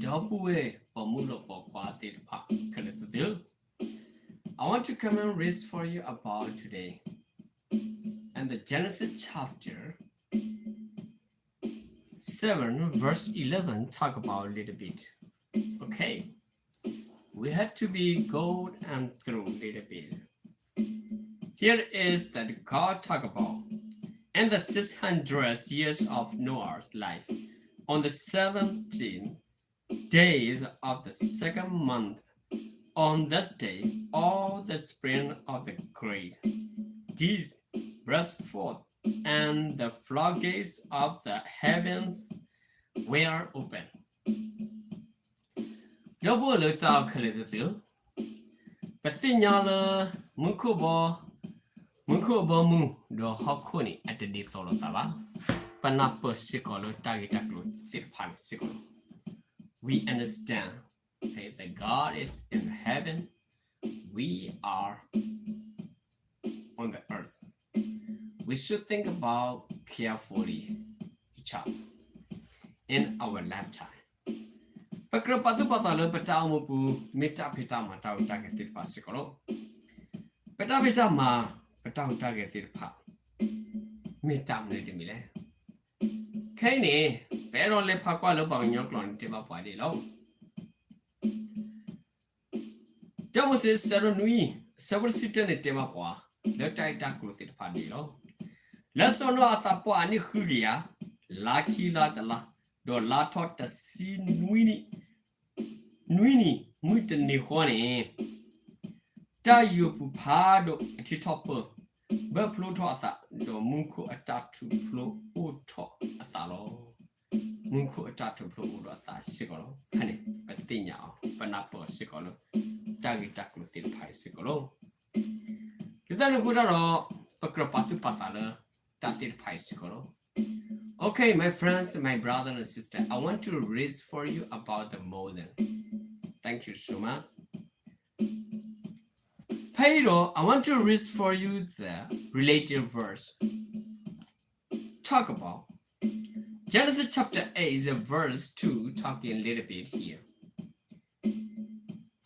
ဒီပုၢ်ဝဲၢ်ပိာ်မုၣ်ဒီးပိာ်ခွါသ့ၣ်တဖၣ်ခဲလၢာ်သ့ၣ်ဧၢ, I want to come and read for you about today. And the Genesis chapter seven, verse eleven, talk about a little bit. Okay. We had to be go and through a little bit. Here is that God talk about, in the six hundred years of Noah's life, on the seventeenth days of the second month, on this day, all the spring of the great deep burst forth, and the floodgates of the heavens were open. ဒီပုၢ်ဝဲၢ်လၢတၢ်အိၣ်ခဲလၢာ်သ့ၣ်ဧၢ, ပသ့ၣ်ညါလၢ မူခိၣ်ဘီ, မူခိၣ်အဘီမုၢ် ဒီးဟီၣ်ခိၣ်န့ၣ် အတဒ်သိးလိာ်သးဘၣ်. ပနၢ်ပၢၢ်စ့ၢ်ကီးလၢတၢ်ဂ့ၢ်တၢ်ကျိၤသ့ၣ်တဖၣ်န့ၣ်စ့ၢ်ကီးလီၤ. We understand that God is in heaven, we are on the earth. We should think about carefully each other in our lifetime. ပကြၢးပာ်သူၣ်ပာ်သးလၢပတၢ်အိၣ်မူပူၤ မ့ၢ်တၢ်ဖံးတၢ်မၤတၢ်ဝံတၢ်ကဲသ့ၣ်တဖၣ်စ့ၢ်ကီးလီၤ. ပတၢ်ဖံးတၢ်မၤ ပတၢ်ဝံတၢ်ကဲသ့ၣ်တဖၣ် မ့ၢ်တၢ်မနုၤတမံၤလဲၣ်. ခဲအံၤန့ၣ် ပအဲၣ်ဒိးလဲၤဖးကွၢ်လၢပှၤကညီကျိာ်န့ၣ်တဲဘၣ်ပှၤဒ်အံၤလီၤ. တၢမိၤၡ့ အဆၢဒိၣ်နွံ အဆၢဖိတဆံတၢန့ၣ်တဲဘၣ်ပှၤ လၢတၢ်ဂ့ၢ်တၢ်ကျိၤသ့ၣ်တဖၣ်ဒ်အံၤလီၤ. လၢစီၤနိအၤအသးပှၢ်အနံၣ်ဃုကယၤ, လါခံလါတလါ, ဒီးလါထီၣ်တဆံနွံနံၣ်, နွံနံၣ်မုၢ်တနံၤဃီန့ၣ်, တၢ်ယိာ်ပူၤဖးဒိၣ်အထံထီၣ်ပၢၢ်, ဘၢၣ်ဖျိထီၣ်အသး, ဒီးမူခိၣ်အတၢ်ထူၣ်ဖျိအိၣ်ထီၣ်အသးလီၤ. မူခိၣ်အတၢ်ထူၣ်ဖျိအိၣ်ဒီးအသးစ့ၢ်ကီးလီၤ. ဖဲန့ၣ် ပသ့ၣ်ညါအီၤ ပနၢ်ပၢၢ်စ့ၢ်ကီးလၢ တၢ်ဂ့ၢ်တၢ်ကျိၤသ့ၣ်တဖၣ်အံၤစ့ၢ်ကီးလီၤ. လၢတၢ်န့ၣ်အဃိတၢ်ဒီး ပကြၢးပာ်သူၣ်ပာ်သးလၢ တၢ်သ့ၣ်တဖၣ်အံၤစ့ၢ်ကီးလီၤ. Okay, my friends, my brother and sister, I want to read for you about the modern. Thank you so much. ဖဲအံၤဒီး I want to read for you the related verse. Talk about Genesis chapter eight, verse two, talking a little bit here.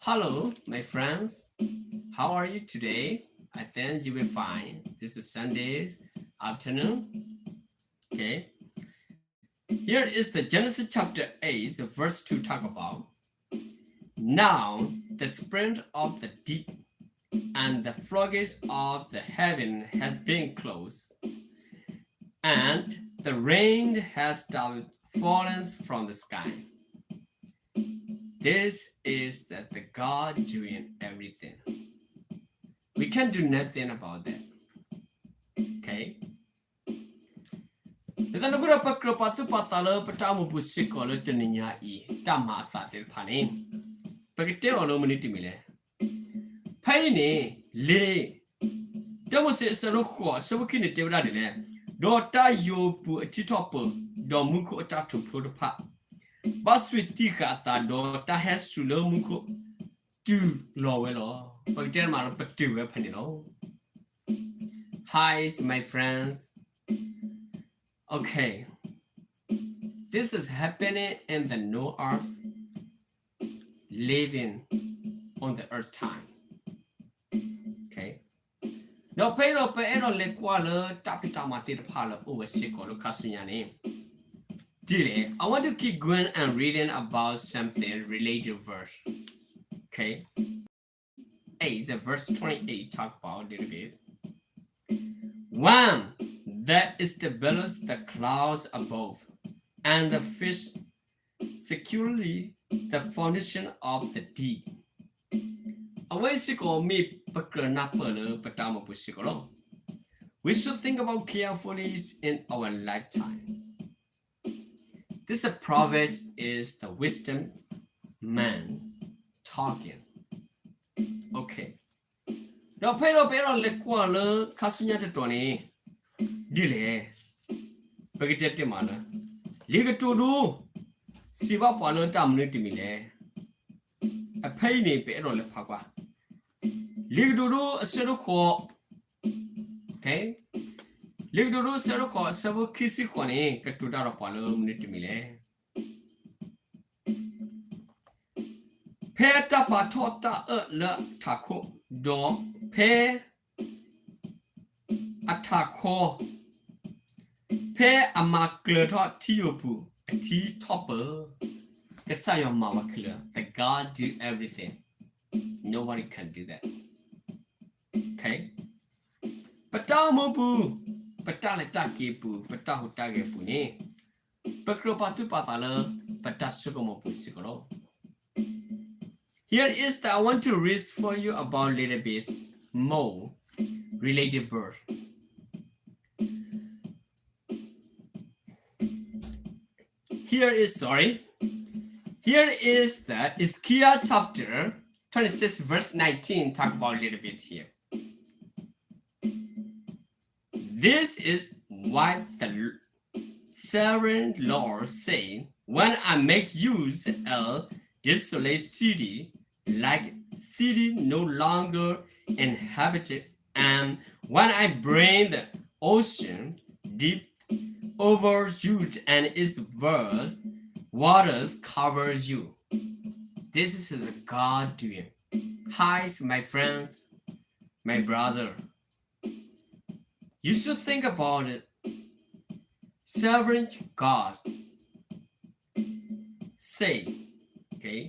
Hello, my friends. How are you today? I think you will fine. This is Sunday afternoon. Okay. Here is the Genesis chapter eight, verse two talk about. Now the spring of the deep and the floodgates of the heaven has been closed, and the rain has stopped falling from the sky. This is the God doing everything. We can do nothing about that. Okay? လၢတၢ်န့ၣ်အဃိဒီး ပကြၢးပာ်သူၣ်ပာ်သးလၢပတၢ်အိၣ်မူပူၤစ့ၢ်ကီးလၢတနံၤညါအံၤ တၢ်မၤအသးသ့ၣ်တဖၣ်န့ၣ် ပကတဲအီၤလၢမနုၤတမံၤလဲၣ်. ဖဲအံၤန့ၣ် လံာ် တၢမိၤၡ့အဆၢဒိၣ်ဃိး အဆၢဖိခံန့ၣ်တဲဝဲဒၣ်ဒ်လဲၣ်, ဒီးတၢ်ယိာ်ပူၤအထံထီၣ်ပၢၢ်, ဒီးမူခိၣ်အတၢ်ထူၣ်ဖျိတဖၣ် ဘၣ်သွံၣ်တံၢ်ဃာ်အသး, ဒီးတၢ်ဟဲစူၤလၢမူခိၣ် တုၤလီၤဝဲလီၤ. ပကတဲမးလၢပတုာ်ဝဲဖဲန့ၣ်လီၤ. Hi, my friends. Okay. This is happening in the Noah living on the earth time. Okay. ဒီးဖဲအံၤဒီး ပအဲၣ်ဒိးလဲၤကွၢ်လၢတၢ်ဖံးတၢ်မၤသ့ၣ်တဖၣ်လၢအိၣ်ဝဲစ့ၢ်ကီးလၢခါဆူညါန့ၣ် ဒ်လဲၣ်. I want to keep going and reading about something related verse. Okay. Eight, the verse twenty-eight talk about a little bit. When there established the clouds above, and the fish securely the foundation of the deep. အဝဲစ့ၢ်ကီးမ့ၢ်ပကြၢးနၢ်ပၢၢ်လၢပတၢ်အိၣ်မူပူၤစ့ၢ်ကီးလီၤ. We should think about carefully in our lifetime. This proverb is the wisdom man talking. Okay. ဒီးဖဲအံၤဒီး ပအဲၣ်ဒိးလဲၤကွၢ်လၢခါဆူညါတတီၤန့ၣ် ဒ်လဲၣ်. ပကတဲတ့ၢ်မးလၢ လံာ်ကတိၤဒိ စံးဘၣ်ပှၤလၢတၢ်မနုၤတမံၤလဲၣ်. အဖဲအံၤန့ၣ် ပအဲၣ်ဒိးလဲၤဖးကွၢ် လံာ်ကတိၤဒိ အဆၢဒိၣ်ဃိး, လံာ်ကတိၤဒိ အဆၢဒိၣ်ဃိး အဆၢဖိခံဆံဃိးန့ၣ် ကတိၤတၢ်ဒီးပှၤလၢမနုၤတမံၤလဲၣ်. ဖဲတၢ်ပာ်ထီၣ်တၢ်အၢၣ်လၢထးခိၣ်, ဒီးဖဲအထးခီ, ဖဲအမၤကျၢၤထီၣ်ထံယိာ်ပူၤအထံထီၣ်ပၢၤ, ကစၢ်ယွၤမၤဝဲခဲလၢာ်, the God do everything. Nobody can do that. Okay? ပတၢ်အိၣ်မူပူၤ, ပတၢ်လဲၤတၢ်က့ၤပူၤ, ပတၢ်ဟူးတၢ်ဂဲၤပူၤန့ၣ်, ပကြၢးပာ်သူၣ်ပာ်သးလၢ ပတၢ်ဆိကမိၣ်ပူၤစ့ၢ်ကီးလီၤ. Here is that I want to read for you about little bit more related verse. Here is, sorry. Here is the Ezekiel chapter twenty-six, verse nineteen. Talk about a little bit here. This is what the sovereign Lord said: When I make you a desolate city, like city no longer inhabited, and when I bring the ocean deep over you and its worth, waters cover you. This is the God doing. Hi, my friends, my brother. You should think about it. Sovereign God say, okay,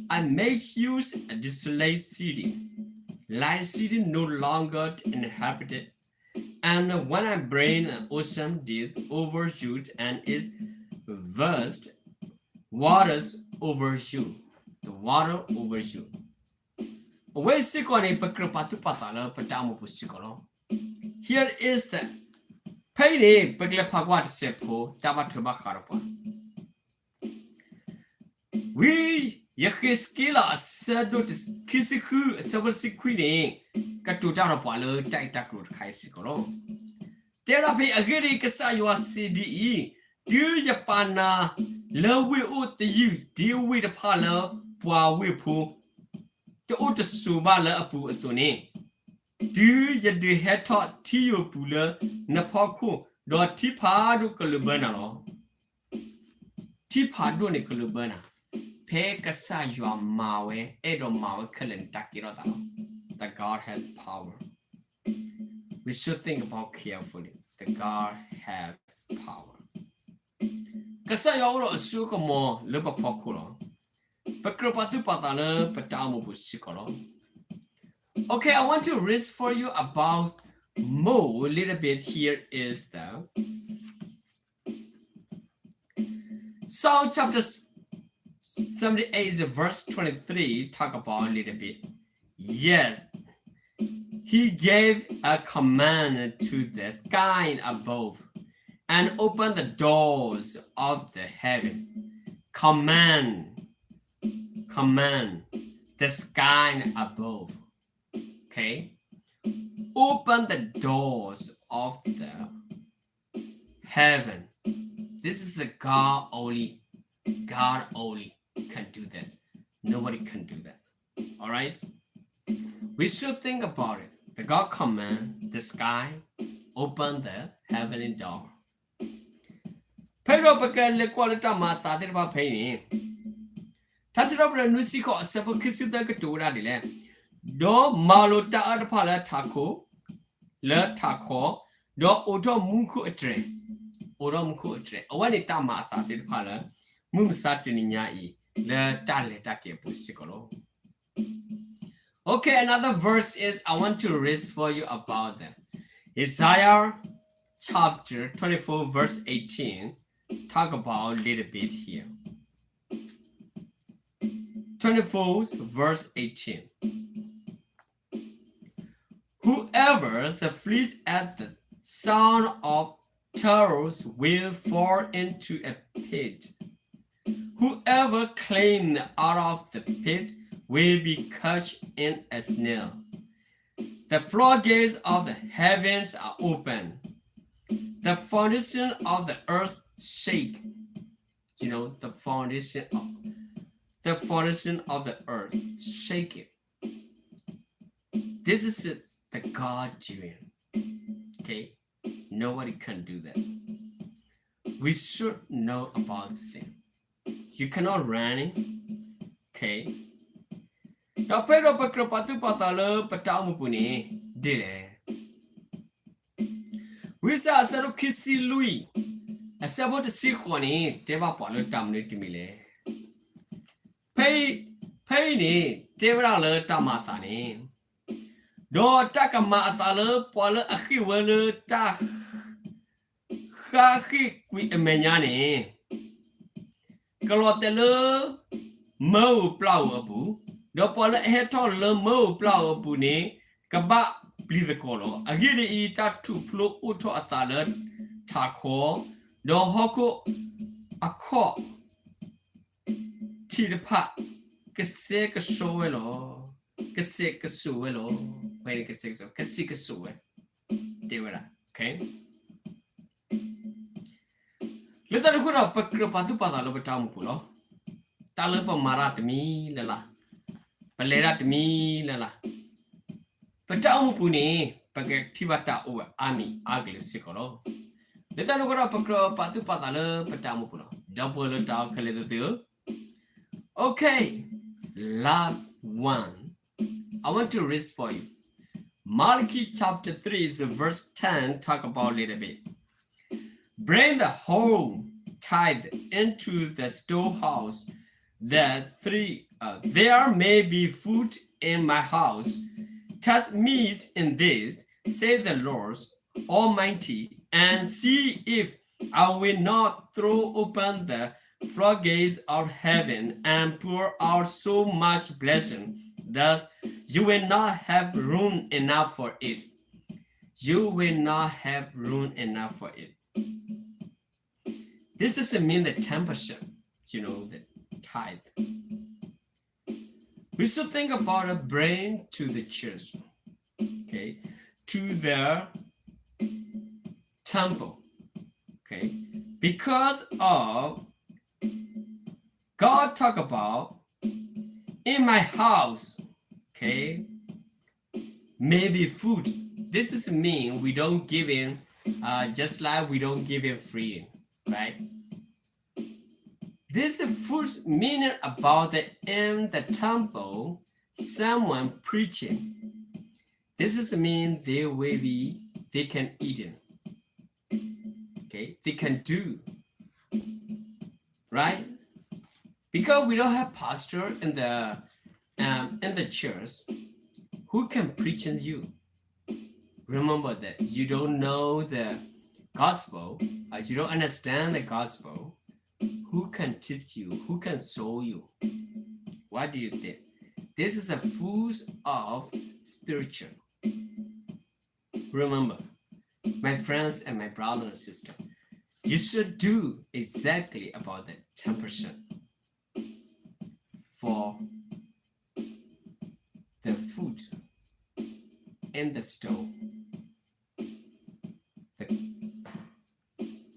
I make you a desolate city, like city no longer inhabited. And when I bring an ocean deep over you and its vast waters over you, the water over you. အဝဲစ့ၢ်ကီးန့ၣ် ပကြၢးပာ်သူၣ်ပာ်သးလၢပတၢ်အိၣ်မူပူၤစ့ၢ်ကီးလီၤ. Here is the, ဖဲအံၤန့ၣ် ပကလဲၤဖးကွၢ်တစဲးဖိ တၢ်ဘၣ်ထွဲဘၣ်ဃးဒီးပှၤ ဝံယဃ့းစက့လးအဆၢဒိၣ်ခံဆံဃု အဆၢဖိတဆံခွံန့ၣ် ကတိၤတၢ်ဒီးပှၤလၢတၢ်ဂ့ၢ်တၢ်ကျိၤတခါအံၤစ့ၢ်ကီးလီၤ. တဲဒၣ်ဖဲအဂ့ၢ်ဒ်အံၤ, ကစၢ်ယွၤစံးဒ်အံၤ, တုၤယပာ်နၤလၢဝ့ၢ်အိၣ်သယုၢ် ဒ်ဝ့ၢ်တဖၣ်လၢပှၤဝ့ၢ်ဖိ တအိၣ်တဆိးဘၣ်လၢအပူၤအသိးန့ၣ်, တုၤယဒုးဟဲထီၣ်ထံယိာ်ပူၤလၢနဖီခိၣ်, ဒီးထံဖးဒိၣ်ကလိာ်ဘၢနၤလီၤ. ထံဖးဒိၣ်န့ၣ်ကလိာ်ဘၢနၤ, ဖဲကစၢ်ယွၤမၤဝဲ အဲၣ်ဒိးမၤဝဲခဲလၢာ်န့ၣ် တၢ်ကဲထီၣ်သးလီၤ. The God has power. We should think about carefully. The God has power. ကစၢ်ယွၤအိၣ်ဒီးအစိအကမီၤလၢပဖီခိၣ်လီၤ. ပကြၢးပာ်သူၣ်ပာ်သးလၢပတၢ်အိၣ်မူပူၤစ့ၢ်ကီးလီၤ. Okay, I want to read for you about more little bit here is the Psalm chapter seventy-eight, verse twenty-three, talk about a little bit. Yes, he gave a command to the sky above and opened the doors of the heaven. Command, command the sky above. Okay? Open the doors of the heaven. This is the God only. God only can do this. Nobody can do that. All right? We should think about it. The God command the sky, open the heavenly door. ဖဲဒီးပကလဲၤကွၢ်လၢတၢ်မၤအသးသ့ၣ်တဖၣ်ဖဲအံၤန့ၣ်, ထါစံးထီၣ်ပတြၢၤနွံဆံဃိး အဆၢဖိခံဆံသၢ ကတိၤဝဲဒၣ်ဒ်လဲၣ်, ဒီးမၤလိာ်တၢ်အၢတဖၣ်လၢထးခိၣ်, လၢထးခီ, ဒီးအိးထီၣ်မူခိၣ်အတြဲၤ, အိးထီၣ်မူခိၣ်အတြဲၤ. အဝဲန့ၣ်တၢ်မၤအသးသ့ၣ်တဖၣ်လၢ မုၢ်မဆါတနံၤညါအံၤ လၢတၢ်လဲၤတၢ်က့ၤအပူၤစ့ၢ်ကီးလီၤ. Okay, another verse is I want to read for you about them. Isaiah chapter twenty-four, verse eighteen. Talk about a little bit here. Twenty-four, verse eighteen. Whoever flees at the sound of trumpets will fall into a pit. Whoever climbs out of the pit will be caught in a snare. The floodgates of the heavens are open. The foundation of the earth shake. You know, the foundation of the foundation of the earth shake it. This is the God doing. Okay? Nobody can do that. We should know about the thing. You cannot run it. Okay? ဒီးဖဲဒီးပကြၢးပာ်သူၣ်ပာ်သးလၢပတၢ်အိၣ်မူပူၤန့ၣ် ဒ်လဲၣ်. ဝံယၡါယၤအဆၢဒိၣ်ခံဆံလွံၢ် အဆၢဖိတဆံဃိးန့ၣ် တဲဘၣ်ပှၤလၢတၢ်မနုၤတမံၤလဲၣ်. ဖဲအံၤ, ဖဲအံၤန့ၣ် တဲဝဲဒၣ်လၢတၢ်မၤအသးန့ၣ် ဒီးတၢ်ကမၤအသးလၢပှၤလၢအဃ့ၢ်ဝဲလၢတၢ် ဃါဃ့ၢ်ကွံာ်အမဲာ်ညါန့ၣ် ကလီၤတဲာ်လၢ မၢဧိၤပျၢ်ဧိၤအပူၤ, ဒီးပှၤလၢအဟဲထီၣ်လၢမၢဧိၤပျၢ်ဧိၤအပူၤန့ၣ် ကဘၣ်ပျံၤသကိးလီၤ. အဂ့ၢ်ဒ်အံၤ, တၢ်ထူၣ်ဖျိအိၣ်ထီၣ်အသးလၢထးခီ, ဒီးဟီၣ်ခိၣ်အခီၣ်ထံးတဖၣ် ကစဲကစီဝဲလီၤ. ကစဲကစိးဝဲလီၤ. ကစဲကစိး, ကစဲကစိးဝဲ, တဲဝဲဒၣ်. လၢတၢ်န့ၣ်အဃိဒီး ပကြၢးပာ်သူၣ်ပာ်သးလၢပတၢ်အိၣ်မူပူၤလီၤ. တၢ်လၢပမၤတၢ်တမံၤလၢ်လၢ်, ပလဲၤတၢ်တမံၤလၢ်လၢ်, ပတၢ်အိၣ်မူပူၤန့ၣ် ပကထံၣ်ဘၣ်တၢ်အိၣ်ဝဲအါမံၤအါကလုာ်စ့ၢ်ကီးလီၤ. လၢတၢ်န့ၣ်အဃိဒီး ပကြၢးပာ်သူၣ်ပာ်သးလၢပတၢ်အိၣ်မူပူၤလီၤ. ဒီပုၢ်ဝဲၢ်လၢတၢ်အိၣ်ခဲလၢာ်သ့ၣ်ဧၢ, Okay, last one. I want to read for you. Malachi chapter three, the verse ten, talk about a little bit. Bring the whole tithe into the storehouse, that three, uh, there may be food in my house. Test me in this, says the Lord Almighty, and see if I will not throw open the floodgates of heaven and pour out so much blessing that you will not have room enough for it. You will not have room enough for it. This is mean the ten percent, you know, the tithe. We should think about a bring to the church, okay, to the temple, okay, because of God talk about in my house, okay, maybe food. This is mean we don't give in, uh, just like we don't give in free, right? This is first meaning about the in the temple, someone preaching. This is mean they will be, they can eat it. Okay, they can do. Right? Because we don't have pastor in the, um, in the church, who can preach in you? Remember that you don't know the gospel, uh, you don't understand the gospel. Who can teach you? Who can show you? What do you think? This is a full of spiritual. Remember, my friends and my brother and sister, you should do exactly about the ten percent for the food in the store, the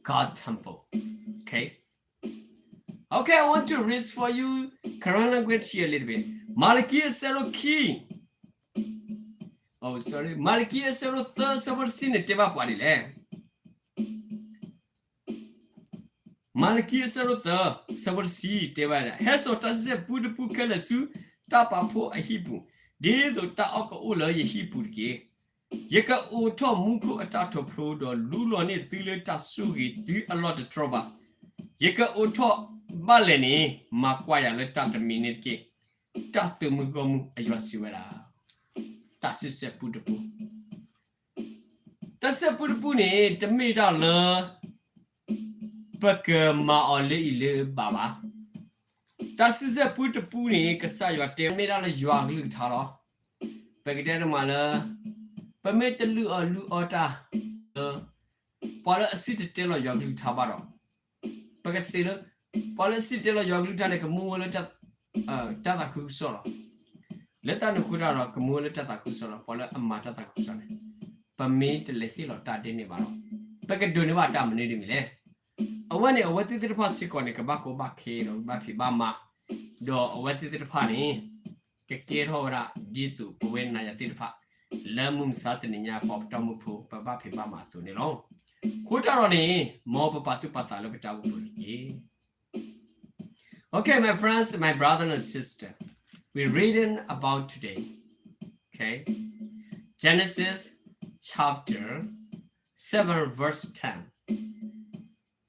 God temple. Okay? Okay, I want to read for you Karen language here a little bit. မၤလကံအဆၢဒိၣ်ခံ, oh, sorry, မၤလကံအဆၢဒိၣ်သၢ အဆၢဖိတဆံန့ၣ် တဲဘၣ်ပှၤဒ်လဲၣ်. မၤလကံအဆၢဒိၣ်သၢ အဆၢဖိတဆံ တဲဝဲဒၣ်, ဟဲစိာ်တၢ်စံးဆဲၣ်ပူတပူခဲလၢာ်ဆူတၢ်ပာ်ဖှိၣ်အဟံၣ်ပူၤ, ဒ်သိးတၢ်အီၣ်ကအိၣ်လၢယဟံၣ်ပူၤတက့ၢ်. ယကအိးထီၣ်မူခိၣ်အတၢ်ထီၣ်ဖျိ, ဒီးလူလီၤန့ၢ်သုလၢတၢ်ဆိၣ်ဂ့ၤတုၤအလီၢ်တတြီဘၣ်. ယကအိးထီၣ်ဘၣ်လဲာ်န့ၣ်, မၤကွၢ်ယၤလၢတၢ်တမံၤန့ၣ်တက့ၢ်. တၢ်သုးမုၢ်ဂီၢ်မုၢ်အယွၤစံးဝဲဒၣ်. တၢ်စံးဆဲၣ်ပူတပူ တၢ်စံးဆဲၣ်ပူတပူန့ၣ် တမ့ၢ်တၢ်လၢ ပကမၤအီၤလၢအံၤလၢဘၣ်ဘၣ်. တၢ်စံးဆဲၣ်ပူတပူန့ၣ် ကစၢ်ယွၤတဲမ့ၢ်ဒၣ်လၢယွၤအကလုၢ်ကထါလီၤ. ပကတဲတမးလၢ ပမ့ၢ်တလုၢ်အီၣ်လုၢ်အီတၢ်လၢ ပှၤလၢအစံၣ်တဲၤတဲလီၤယွၤကလုၢ်ကထါဘၣ်ဒီး ပကစံးလၢ ပှၤလၢအစံၣ်တဲၤတဲလီၤယွၤကလုၢ်ကထါန့ၣ် ကမူဝဲလၢ တၢ်သးခုကစီၣ်လီၤ. လၢတၢ်န့ၣ်အဃိတၢ်ဒီး ကမူဝဲလၢတၢ်သးခုကစီၣ်လီၤ. ပှၤလၢအမၤတၢ်သးခုကစီၣ်န့ၣ် ပမ့ၢ်တလဲၤဟ့ၣ်လီၤတၢ်ဒ်န့ၣ်ဘၣ်ဒီး ပကဒိးန့ၢ်ဘၣ်တၢ်မနုၤတမံၤလဲၣ်. အဝဲန့ၣ် အဝဲသ့ၣ်သ့ၣ်တဖၣ်စ့ၢ်ကီးန့ၣ် ကဘၣ်ကီဘၣ်ခဲဒီး ကဘၣ်ဖံးဘၣ်မၤ ဒီးအဝဲသ့ၣ်သ့ၣ်တဖၣ်န့ၣ် ကကဲထီၣ်ဝဲဒၣ် ဒ်သိးပဝဲနၤယၤသ့ၣ်တဖၣ် လၢမုၢ်မဆါတနံၤညါ ပှၤပတၢ်မူဖိ ပဘၣ်ဖံးဘၣ်မၤအသိးန့ၣ်လီၤ. အဃိတၢ်ဒီးန့ၣ် မ်ပပာ်သူၣ်ပာ်သးလၢပတၢ်အိၣ်မူပူၤတက့ၢ်. Okay, my friends, my brother and sister, we're reading about today. Okay. Genesis chapter seven, verse ten.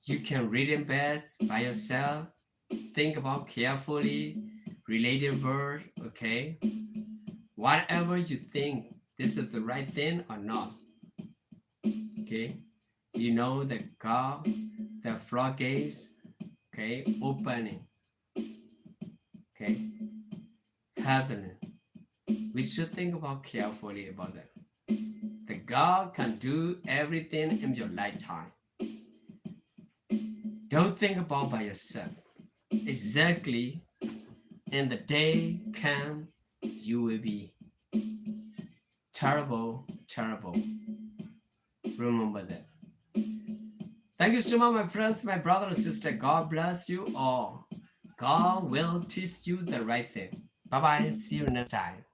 You can read it best by yourself. Think about carefully, related verse, okay? Whatever you think, this is the right thing or not. Okay? You know that God, the floodgates, okay, opening. Okay? Heaven. We should think about carefully about that. That God can do everything in your lifetime. Don't think about by yourself. Exactly. And the day come, you will be terrible, terrible. Remember that. Thank you so much, my friends, my brother and sister. God bless you all. God will teach you the right thing. Bye bye. See you next time.